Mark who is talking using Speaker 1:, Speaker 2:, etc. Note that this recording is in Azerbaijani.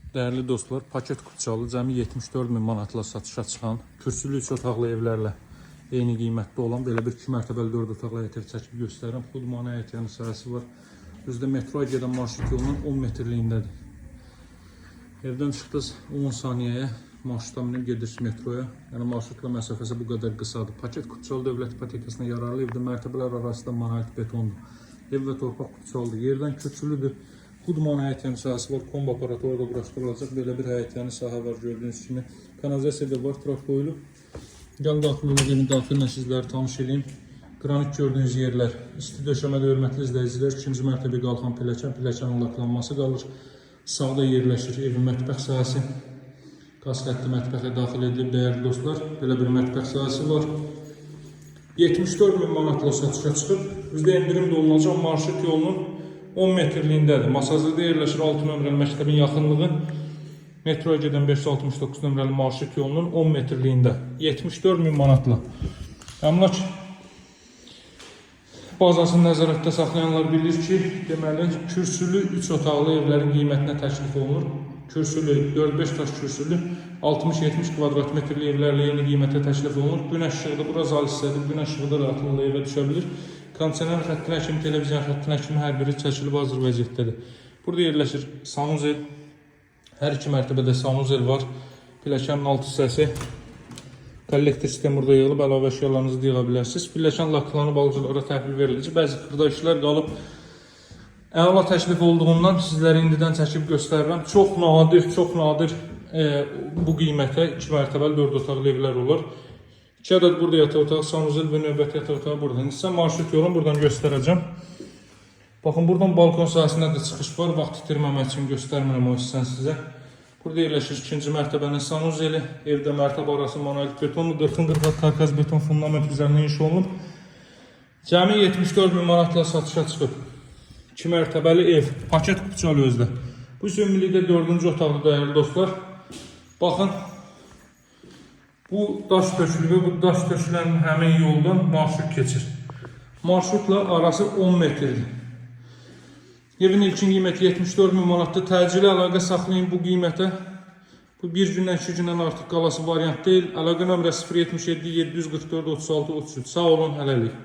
Speaker 1: Dəyərli dostlar, paket kupçalı cəmi 74 min manatla satışa çıxan kürsülü 3 otaqlı evlərlə eyni qiymətdə olan belə bir 2 mərtəbəli 4 otaqlı həyət ev çəkib göstərirəm. Xudmanə həyət yanı sahəsi var. Özü də metroya gedən marşrut yolunun 10 metrliyindədir. Evdən çıxdınız 10 saniyəyə marşrutla minib gedirsiniz metroya. Yəni marşrutla məsafəsi bu qədər qısadır. Paket kupçalı dövlət ipotekasına yararlı evdə mərtəbələr arasında monolit betondur. Ev və torpaq kupçalıdır. Yerdən kürsülüdür. Xudman həyət yanı sahəsi var. Kombo aparatı orada quraşdırılacaq. Belə bir həyət yanı sahə var gördüyünüz kimi. Kanalizasiya da var, trap qoyulub. Gəlin daxil olaq, evin daxilinə sizləri tanış eləyim. Qranit gördüyünüz yerlər, isti döşəmədə hörmətli izləyicilər, ikinci mərtəbəyə qalxan pilləkən, pilləkənin laklanması qalır. Sağda yerləşir evin mətbəx sahəsi. Qaz xətti mətbəxə daxil edilib dəyərli dostlar. Belə bir mətbəx sahəsi var. 74 min manatla satışa çıxıb. Bizdə endirim də olunacaq marşrut yolunun 10 metrliyindədir. Masazırda yerləşir 6 nömrəli məktəbin yaxınlığı. Metroya gedən 569 nömrəli marşrut yolunun 10 metrliyində 74 min manatla. Əmlak bazasını nəzarətdə saxlayanlar bilir ki, deməli kürsülü 3 otaqlı evlərin qiymətinə təklif olunur. Kürsülü 4-5 daş kürsülü 60-70 kvadrat metrli evlərlə eyni qiymətə təklif olunur. Günəş işıqda bura zal hissədir. Günəş işıqda rahatlıqla evə düşə bilir. Kondisioner xəttinə kimi, televizion xəttinə kimi hər biri çəkilib hazır vəziyyətdədir. Burada yerləşir sanuzel. Hər iki mərtəbədə sanuzel var. Pilləkənin alt hissəsi. Kollektor sistemi burada yığılıb, əlavə əşyalarınızı da yığa bilərsiniz. Pilləkən laklanıb alıcılara təhvil veriləcək. Bəzi xırda işlər qalıb. Əla təklif olduğundan sizlərə indidən çəkib göstərirəm. Çox nadir, çox nadir bu qiymətə 2 mərtəbəli 4 otaqlı evlər olur. 2 ədəd burada yataq otağı, sanuzel və növbəti yataq otağı burada. İndi sizə marşrut yolunu buradan göstərəcəm. Baxın, buradan balkon sahəsinə də çıxış var. Vaxt itirməmək üçün göstərmirəm o hissəni sizə. Burada yerləşir ikinci mərtəbənin sanuzeli. Evdə mərtəbə arası monolit betonlu, 40-ın 40 karkaz beton fundament üzərinə inşa olunub. Cəmi 74 min manatla satışa çıxıb. 2 mərtəbəli ev, paket kupçalı özdə. Bu isə ümumilikdə dördüncü otaqdır dəyərli dostlar. Baxın, bu daş tökülüb, bu daş tökülən həmin yoldan marşrut keçir. Marşrutla arası 10 metrdir. Evin ilkin qiyməti 74 min manatdır. Təcili əlaqə saxlayın bu qiymətə. Bu bir gündən, iki gündən artıq qalası variant deyil. Əlaqə nömrəsi 077 744 36 33. Sağ olun, hələlik.